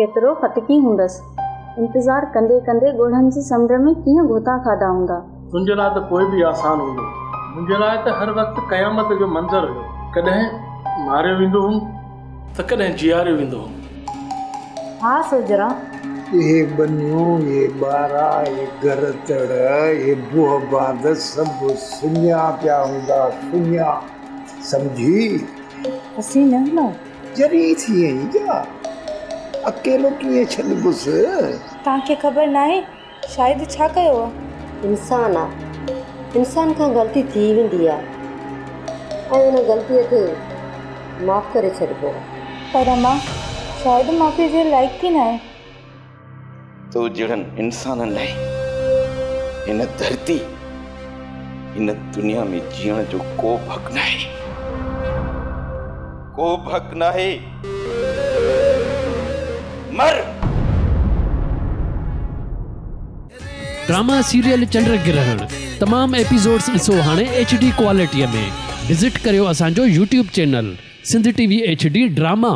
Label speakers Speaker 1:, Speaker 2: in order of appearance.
Speaker 1: ڪيترو ڦٽڪي هوندس. انتظار ڪندي ڪندي ڳوڙهن جي سمنڊ ۾ ڪيئن غوطا کاڌا هوندا.
Speaker 2: تنهنجي لاء ته پوء به آسان هوندو. منهنجي لاء ته هر وقت قيامت جو منظر هيو. ڪڏهن ماريو ويندو هوم ته ڪڏهن جياريو ويندو هوم.
Speaker 1: ها سوجهرا!
Speaker 3: اهي ٻنيون، اهي ٻارا، اهي گهر تڙ، اهي بوهه باند سڀ سڃا پيا هوندا، سڃا. سمجهي؟
Speaker 1: اسين نه هلون.
Speaker 3: چري ٿي آهين ڇا؟ اڪيلو ڪيئن ڇڏبس؟
Speaker 4: توهان کي خبر ناهي شاهد ڇا ڪيو آ؟
Speaker 5: انسان آ. انسان کان غلطي ٿي ويندي آ ۽ ان غلطيء کي معاف ڪري ڇڏبو آ.
Speaker 4: پر امان، شاهد معافيء جي لائق ئي ناهي.
Speaker 6: تو جهڙن انسانن لاء هن ڌرتي، هن دنيا ۾ جيئڻ جو ڪو به حق ناهي. ڪو به حق ناهي. مر!
Speaker 7: ڊراما سيريل چنڊ گرهڻ تمام ايپيسوڊس ڏسو هاڻي ايڇ ڊي ڪوالٽي ۾ وزٽ ڪريو اسان جو YouTube channel Sindh T V H D drama.